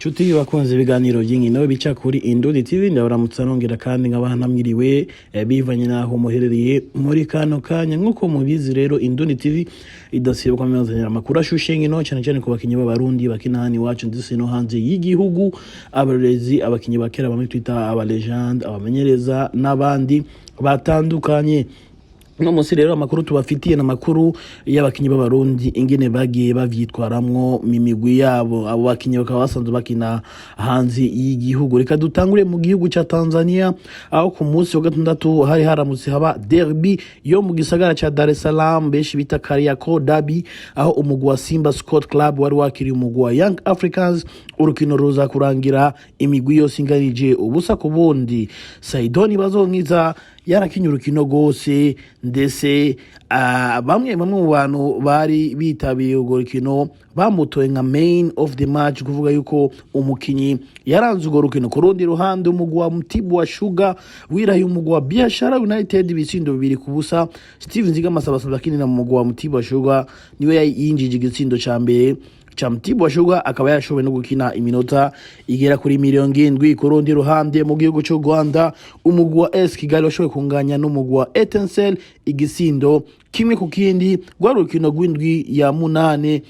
Nshuti bakunze ibiganiro by'inkino bica kuri Indundi TV, ndabaramutsa nongera kandi nkabaha namwiriwe bivanye n'aho muherereye muri kano kanya. Nk'uko mubizi rero, Indundi TV idasiba kwamazanira amakuru ashushe y'inkino, cyane cyane ku bakinyi b'Abarundi bakina hano iwacu ndetse no hanze y'igihugu, abarorezi, abakinyi ba kera bamwe twita aba légende, abamenyereza n'abandi batandukanye. Uno munsi rero amakuru tubafitiye ni amakuru y'abakinyi b'Abarundi, ingene bagiye bavyitwaramwo mu migwi yabo. Abo bakinyi bakaba basanzwe bakina hanze y'igihugu. Reka dutangure mu gihugu ca Tanzania, aho ku munsi wa gatandatu hari haramutse haba derby yo mu gisagara ca Dar es Salaam, benshi bita Kariakoo Derby, aho umugwi wa Simba Sport Club wari wakiriye umugwi wa Young Africans. Urukino ruza kurangira imigwi yose inganije ubusa ku bundi. Saidoni Bazonkiza yarakinye urukino rwose, ndetse bamwe bamwe mu bantu bari bitabiriye urwo rukino bamutoye nka man of the match, kuvuga yuko umukinyi yaranze urwo rukino. Ku rundi ruhande, umugwi wa Mtibwa Sugar wirahiye umugwi wa Biashara United ibitsindo 2-0. Steven Zigamasa basanzwe akinira mu mugwi wa Mtibwa Sugar, niwe yinjije igitsindo ca mbere ca Mtibwa Sugar, akaba yashoboye no gukina iminota igera kuri 70. Ku rundi ruhande, mu gihugu cy'u Rwanda, umugwi wa AS Kigali washoboye kunganya n'umugwi wa Etincelle igisindo 1-1. Rwari urukino rw'indwi ya munane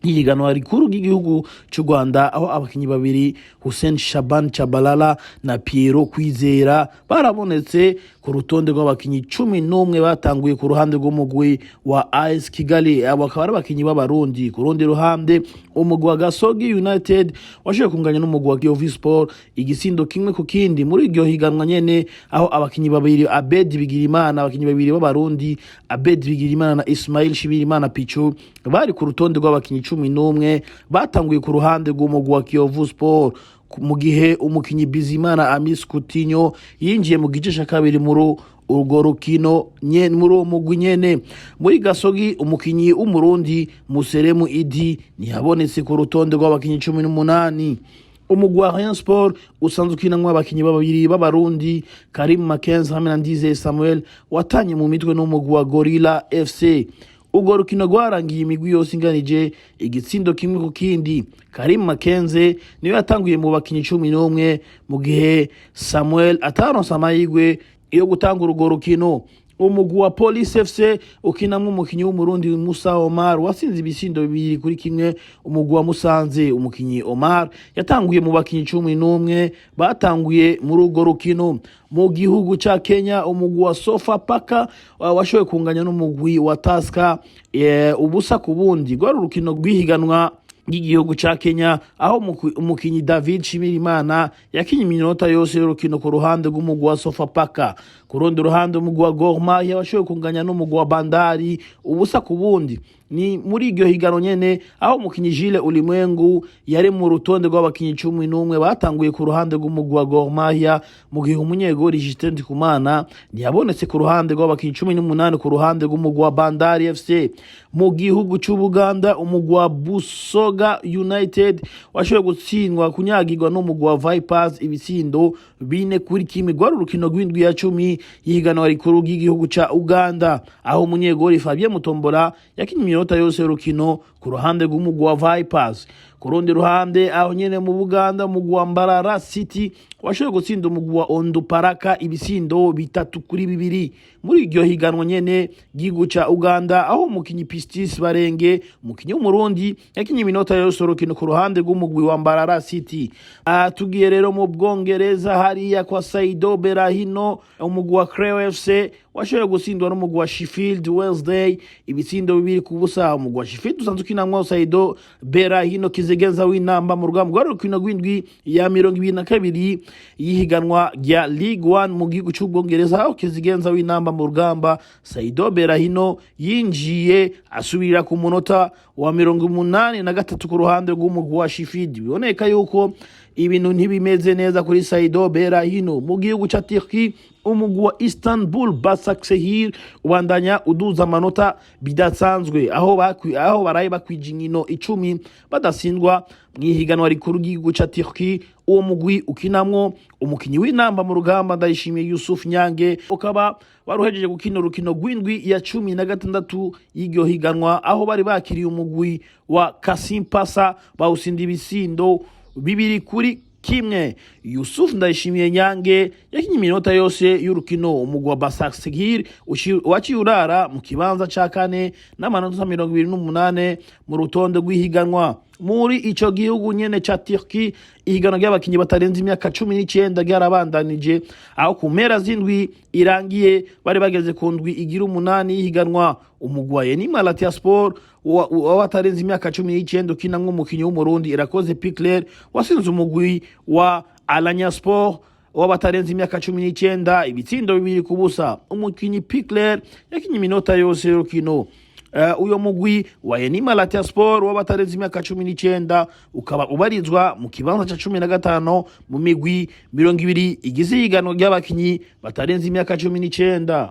ihiganwa rikuru ry'igihugu cy'u Rwanda, aho abakinyi babiri Hussein Shaban Chabalala na Piero Kwizera barabonetse ku rutonde rw'abakinyi 11 batanguye ku ruhande rw'umugwi wa AS Kigali. Abo akaba ari abakinyi b'Abarundi. Ku rundi ruhande, umugwi wa Gasogi United washoboye kunganya n'umugwi wa Kiyovu Sport igisindo 1-1. Muri iryo higanwa nyene, aho abakinyi babiri Abed Bigirimana, abakinyi babiri b'Abarundi Abed Bigirimana na Ismail Shibirimana Pichu, bari ku rutonde rw'abakinyi 11 batanguye ku ruhande rw'umugwi wa Kiyovu Sport, mu gihe umukinyi Bizimana Amis Coutinho yinjiye mu gice ca kabiri muri urwo rukino muri uwo mugwi nyene. Muri Gasogi, umukinyi w'Umurundi Museremu Idi ntiyabonetse ku rutonde rw'abakinyi 18. Umugwi wa Rayon Sport usanzwe ukinamwo abakinyi babiri b'Abarundi, Karim Mackenzie hamwe na Ndizeye Samuel, watanye mu mitwe n'umugwi wa Gorilla FC. Urwo rukino rwarangiye imigwi yose inganije igitsindo 1-1. Karim Mackenzie niwe yatanguye mu bakinyi 11, mu gihe Samuel ataronse amahirwe yo gutanga urwo rukino. Umugwi wa Police FC ukinamwo umukinyi w'Umurundi Musa Omar watsinze ibisindo 2-1 umugwi wa Musanze. Umukinyi Omar yatanguye mu bakinyi 11 batanguye muri urwo rukino. Mu gihugu ca Kenya, umugwi wa Sofapaka washoboye kunganya n'umugwi wa Tusker 0-0. Rwari urukino rw'ihiganwa ry'igihugu ca Kenya, aho umukinyi David Shimirimana yakinye iminota yose y'urukino ku ruhande rw'umugwi wa Sofapaka. Ku rundi ruhande, umugwi wa Gor Mahia washoboye kunganya n'umugwi wa Bandari 0-0. Ni muri iryo higano nyene aho umukinyi Gilles Ulimwengu yari mu rutonde rw'abakinyi 11 batanguye ku ruhande rw'umugwi wa Gor Mahia, mu gihe umunyegori Justin Ndikumana ntiyabonetse ku ruhande rw'abakinyi 18 ku ruhande rw'umugwi wa Bandari FC. Mu gihugu c'Ubuganda, umugwi wa Busoga United washoboye gutsindwa, kunyagirwa n'umugwi wa Vipers ibitsindo 4-1. Rwari urukino rw'indwi ya 10 y'ihiganwa rikuru ry'igihugu ca Uganda, aho umunyegori Fabien Mutombora yakinye iminota yose y'urukino ku ruhande rw'umugwi wa Vipers. Ku rundi ruhande, aho nyene mu Buganda, umugwi wa Mbarara City washoboye gutsinda umugwi wa Onduparaka ibisindo 3-2. Muri iryo higanwa nyene ry'igihugu ca Uganda, aho umukinyi Pistis Barenge, umukinyi w'Umurundi, yakinye iminota yose urukino ku ruhande rw'umugwi wa Mbarara City. Tugiye rero mu Bwongereza, hariya kwa Saido Berahino, umugwi wa Crew FC washoboye gutsindwa n'umugwi wa Sheffield Wednesday ibitsindo 2-0. Umugwi wa Sheffield usanzwe ukinamwo Saido Berahino, kizigenza w'Intamba mu rugamba. Rwari urukino rw'indwi ya 22 y'ihiganwa rya League One mu gihugu c'Ubwongereza, aho kizigenza w'Intamba mu rugamba Saido Berahino yinjiye asubira ku munota wa 83 ku ruhande rw'umugwi wa Sheffield. Biboneka yuko ibintu ntibimeze neza kuri Saido Berahino. Mu gihugu ca Turkey, umugwi wa Istanbul Basaksehir ubandanya uduza amanota bidasanzwe, aho baraye bakwije inkino 10 badatsindwa mu ihiganwa rikuru ry'igihugu ca Turkey. Uwo mugwi ukinamwo umukinyi w'Intamba mu rugamba Ndayishimiye Yusuf Nyange, ukaba waruhejeje gukina urukino rw'indwi ya 16 y'iryo higanwa, aho bari bakiriye umugwi wa Kasimpasa, bawusinda ibisindo 2-1. Yusuf Ndayishimiye Nyange yakinye iminota yose y'urukino. Umugwi wa Basaksehir waciye urara mu kibanza ca kane n'amanota 28 mu rutonde rw'ihiganwa. Muri ico gihugu nyene ca Turkey, ihiganwa ry'abakinyi batarenze imyaka 19 ryarabandanije, aho ku mpera z'indwi irangiye bari bageze ku ndwi igira umunani y'ihiganwa. Umugwi wa Yeni Malatya Sport w'abatarenze imyaka 19 ukinamwo umukinyi w'Umurundi Irakoze Picler wasinze umugwi wa Alanya Sport w'abatarenze imyaka 19 ibitsindo 2-0. Umukinyi Picler yakinye iminota yose y'urukino. Uyo mugwi wa Yeni Malatya Sport w'abatarenze imyaka 19 ukaba ubarizwa mu kibanza ca 15 mu migwi 20 igize ihiganwa ry'abakinyi batarenze imyaka 19.